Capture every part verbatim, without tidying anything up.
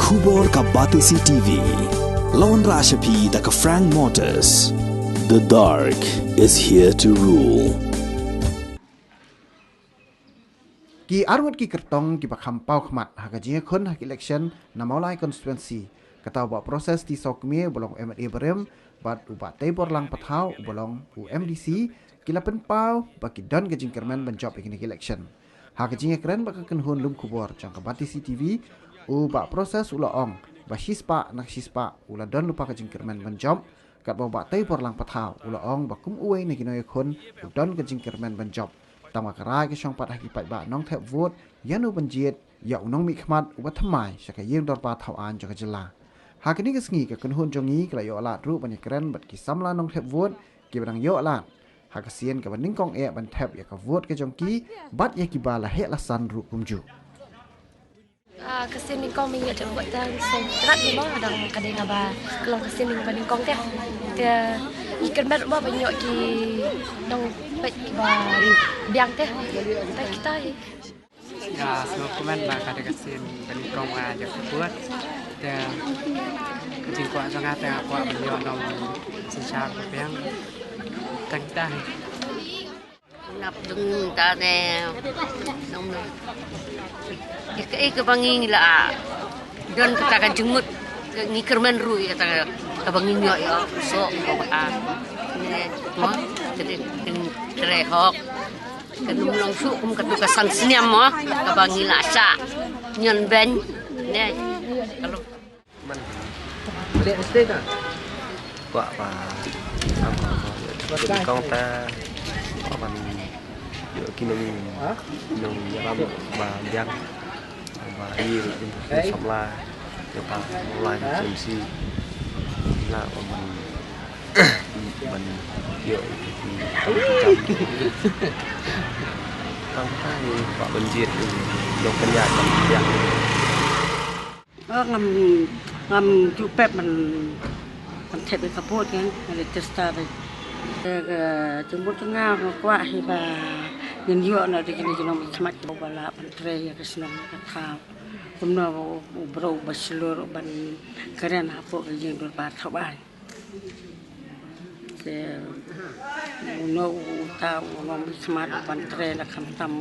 Khubor ka Batesi T V. Lawan Rashapi da ka Frank Motors. The dark is here to rule. Ki arngut ki kyrtong kiba kham paw khmat ha ka jingïakhun ha ka election na Mawlai constituency. Kata u Bah Proses T Sawkmie uba long u M L A barim bad u Bah Teiborlang Pathaw uba long u M D C ki la pynpaw ba ki don ka jingkyrmen ban jop ïa kine ki election. Ha ka jingïakren bad ka kynhun lum khubor jong ka Batesi T V, u Bah Proses u la ong ba shispah na shispah u la don lypa ka jingkyrmen ban jop, katba u Bah Teiborlang Pathaw u la ong ba kum uwei na ki nongïakhun u don ka jingkyrmen ban jop. Tang ba ka rai ka shong pat ha ki paidbah nongthep vote ïa uno ban jied ïa u nongmihkhmat uba thymmai sha ka ïing dorbar thaw aiñ jong ka jylla. Ha kane ka sngi ka kynhun jong ngi ka la ïoh lad ruh ban ïakren bad ki samla nongthep vote kiba dang ïoh lad ha ka sien kaba nyngkong eh ban thep ïa ka vote ka jong ki bad ïa kiba la heh la san ruh kumjuh. Ah, ka sien nyngkong mynta ïa thep vote tang song trat ni mo dang ka dei nga ba ka long ka sien nyngkong ba nyngkong te. Te ngi kyrmen mo ban ïoh ki nongpeit kiba biang te. Te kita hi. Nga sngewkmen ba ka dei ka sien ba nyngkong ba ïa thep vote. Te ka jingkwah jong nga te nga kwah ban ïoh nongsynshar ba biang. Te kita hi. Ngap dung ta ne. Nong. Ika ika ba ngi la don kata ka jingmut, ngi kyrmen ruh ïa kata ka ba ngi ïoh ïa so ko ba. Ne mo, jadi kin trei hok. Kan long suk kum katu ka san snem mo, ka ba ngi la sa. Nyan ben. Ne. Kalau Kwah ba, kwah ba, kwah ba, kwah ban ïoh ki nong, nongïalam ba biang, ba ïa ki samla ïa ka Mawlai constituency. La ban, ban ïoh ki tang ki jam. Tang tang kwah ban jied nongkynja jam biang. Oh, ngam, ngam ju pep ban, ban thep ïa ka vote kan, nga register ïa ka jingmut jong nga, nga kwah hi ba ngin ïoh na ri kine ki nongmihkhmat kiba lah ban trei ïa ka shnong ïa ka thaw. Kumno u briew uba shlur ban kren hapoh ka jingdurbar thaw aiñ. Te uno uta u nongmihkhmat uban trei la khamtam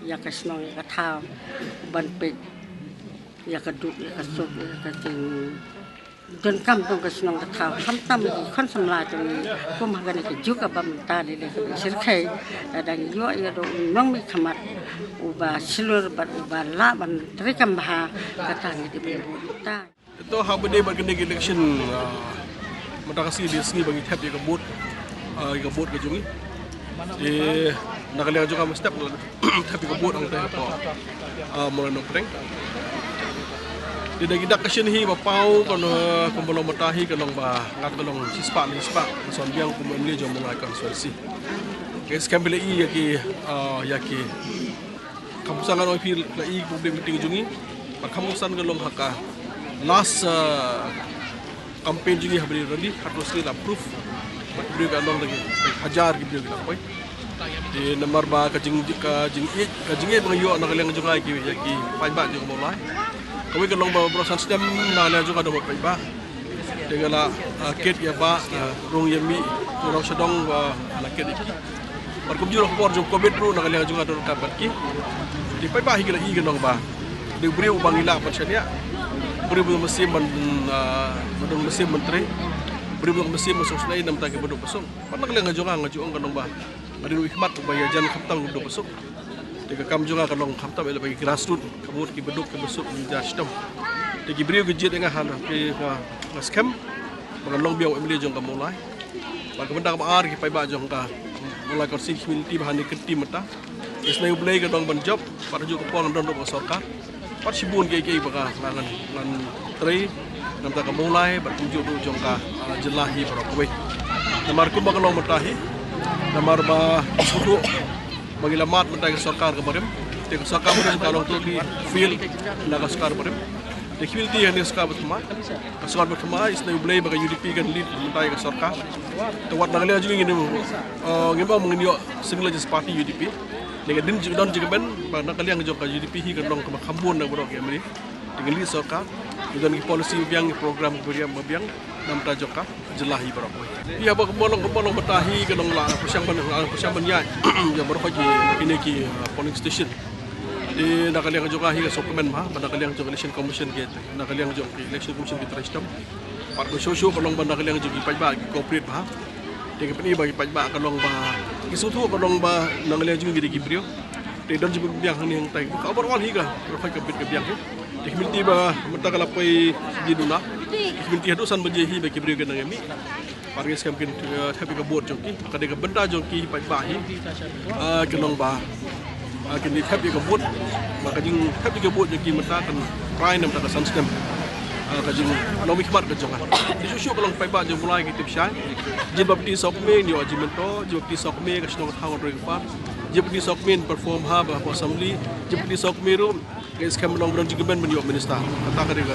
ïa ka shnong ïa ka thaw, uban peit ïa ka duk ïa ka suk ïa ka jingdonkam jong ka shnong ka thaw, khamtam ki khun samla jong ngi kum ha kane ka juk kaba mynta lei lei kaba shyrkhei, lada ngi ïoh ïa u nongmihkhmat uba shlur bad uba lah ban treikam bha, kata ngi dei ban bud uta. Te ha ba dei bad kane ka election, ah, mynta ka sngi dei sngi ba ngi thep ïa ka vote, ah, ïa ka vote ka jong ngi. Te na ka liang jong nga mynstep nga la thep ïa ka vote hangta hapoh, ah, Mawlai Nongpdeng. Te da ki dak ka shin hi ba paw ka, ah, kumba long mynta hi ka long ba ngat ka long shispah na shispah, ka son biang kum u M L A jong Mawlai constituency. Ka skhem ba la i ïa ki, ah, ïa ki Kham san ngan ong ïa phi la i public meeting jong ngi. Bad kham san ka long ha ka last, uh, campaign jong ngi ha Bri Rally, ha ka sngi la proof. Bad briew ka long lagi hajar ki briew ki la poi. Te namar ba ka jing, ka jingïeit, ka jingïeit ba nga ïoh na ka liang jong nga ïa ki, ïa ki paidbah jong ka Mawlai. Kawei ka long ba baroh san snem na ka liang jong nga don paidbah. Te nga la, ah, kit ïa ba, ah, rung ïa mih, rung sha dong ba la kit ïa ki. Bad kumjuh la ka por jong covid ruh na ka liang jong nga don ryngkat bad ki. Te paidbah hi ki la i ka nong ba dei u briew uba ngi lah ban shaniah. Briew ba mynsiem ban, ah, ba don mynsiem ban trei. Briew ba mynsiem ban sngewsynei na ka bynta ki baduk basuk. Bad na ka liang jong nga nga ju ong ka nong ba nga dei u nongmihkhmat uba ïajan khamtam ki baduk basuk. Te ka kam jong nga ka long khamtam ïa la ba ki grassroot, ka mut ki baduk ki basuk ki jar shitom. Te ki briew ki jied ïa nga ha la ki, nga, nga skhem ba ngan long biang u M L A jong ka Mawlai. Bad ka bynta kaba ar ki paidbah jong ka Mawlai Constituency Community ba ha kane ka kynti mynta. Isynei U Blei ka dang ban jop, bad ha kajuh ka por ngan don ruh ka sorkar. Bad shibun kiei kiei ba ka ngan, ngan trei na ka bynta ka Mawlai bad kumjuh ruh jong ka, ah, jylla hi baroh kawei. Namar kumba ka long mynta hi, namar ba shuh ba ngi la mad mynta ka sorkar ka barim, te ka sorkar barim ka long totally fail na ka sorkar barim. Te ki fail te ha kane ka sorkar ba thymmai, ka sorkar ba thymmai, isynei U Blei ba ka U D P kan lead mynta ka sorkar. Te wat na ka liang jong ngi ngim, eh, ngim ong ngin ïoh single largest party U D P. Te ka dei ka don jingkmen ba na ka liang jong ka U D P hi kan long kaba kham bun na baroh ki M L A. Te Ngi leit sorkar, ngi don ki policy ba biang, ki program ba biang, ba biang, namar jong ka jylla hi baroh kawei. Ïa ba ka molong, ka molong mynta hi ka long la pyrshang ban, la pyrshang ban ïaid ïa baroh ki, kine ki, uh, polling station. Te na ka liang jong ka hi ka sngewkmen bha, ba na ka liang jong ka Election Commission ki, na ka liang jong ki Election Commission ki trei shitom. Pat ka shuh shuh ka long ba na ka liang jong ki paidbah ki cooperate bha. Te ka pyni ba ki paidbah ka long ba ki sngewthuh ka long ba na ka liang jong ki dei ki briew. Te don jingbiang hangne hangtai. Ka overall hi ka, ka khoi ka bit ka biang hi. Te ka mynta ba mynta ka la poi duna. Ka mynta haduh san baje hi ba ki briew ki nang ïa mih. Pat ngi skhem kin, eh, thep ïa ka vote jong ki. Ka dei ka bynta jong ki paidbah hi. Ah, ki long ba, ah, kin thep ïa ka vote. Ba ka jingthep ïa ka vote jong ki mynta kan rai namar ka san snem. Ah, ka jinglong mihkhmat ka jong nga. Te shuh shuh ka long paidbah jong Mawlai ki tip shai. Jingbapti sawkmie ngi ïoh jingmyntoi, jingbapti sawkmie ka shnong ka thaw ka roi ka par. Jingbapti sawkmie perform ha ba ha assembly. Jingbapti sawkmie ruh ngi skhem long ba don jingkmen ban ïoh minister. Kata ka dei ka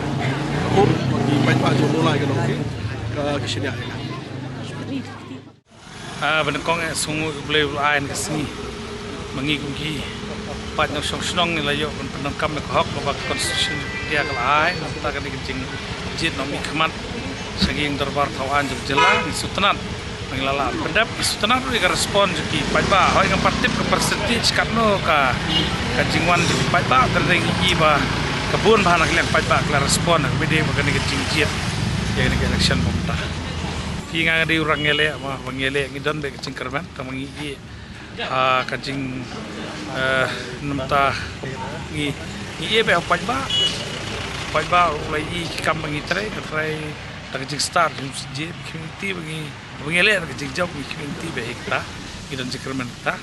hope ki paidbah jong Mawlai ka long ki, ka, ki shaniah. Ah, ba nyngkong eh, sngewnguh ïa U Blei ba u la ai nga ka sngi ba ngi kum ki paid nongshong shnong ngi la ïoh ban pyndonkam ïa ka hok kaba ka Constitution of India ka la ai. Nangta ka dei ka jingjied nongmihkhmat sha ka ïing dorbar thaw aiñ jong ka jylla. Ngi sngewtynnat ba ngi la lah pyndep, ngi sngewtynnat ruh ïa ka response jong ki paidbah. Hooid ngam pat tip ka percentage katno ka, ka jingwan jong ki paidbah, tangba ngi i ba ka bun bha na ka liang paidbah ki la respond ha kaba ïadei bad kane ka jingjied ïa kane ka election ba mynta. Phi, nga dei u rangbah ngi leh, ma ba ngi leh ngi don bad ka jingkyrmen, tang ma ngi ïeh, ah, ka jing, eh, namar ngi, ngi ïeh bad u paidbah, paidbah u la ïohi ki kam ba ngi trei, ka trei da ka jingstad, jingjied, community ba ngi, ba ngi leh da ka jingjop, ngi community ba hi kata, ngi don jingkyrmen kata.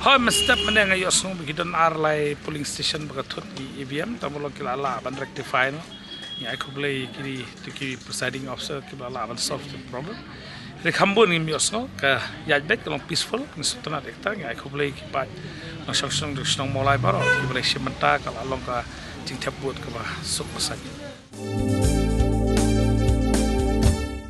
Hooid mynstep mynne nga ïohsngew ba ki don ar lai polling station ba ka thut ïa E V M, tang ba long ki la lah ban rectify noh. Ngi ai khublei ïa kine, to ki presiding officer kiba la lah ban solve the problem. Hynrei kham bun ngim ïohsngew, ka ïaid beit ka long peaceful, ngi sngewtynnat ïa kata, ngi ai khublei ïa ki paid nongshong shnong jong shnong Mawlai baroh kiba la shim bynta, ka la long ka jingthep vote kaba suk ba saiñ.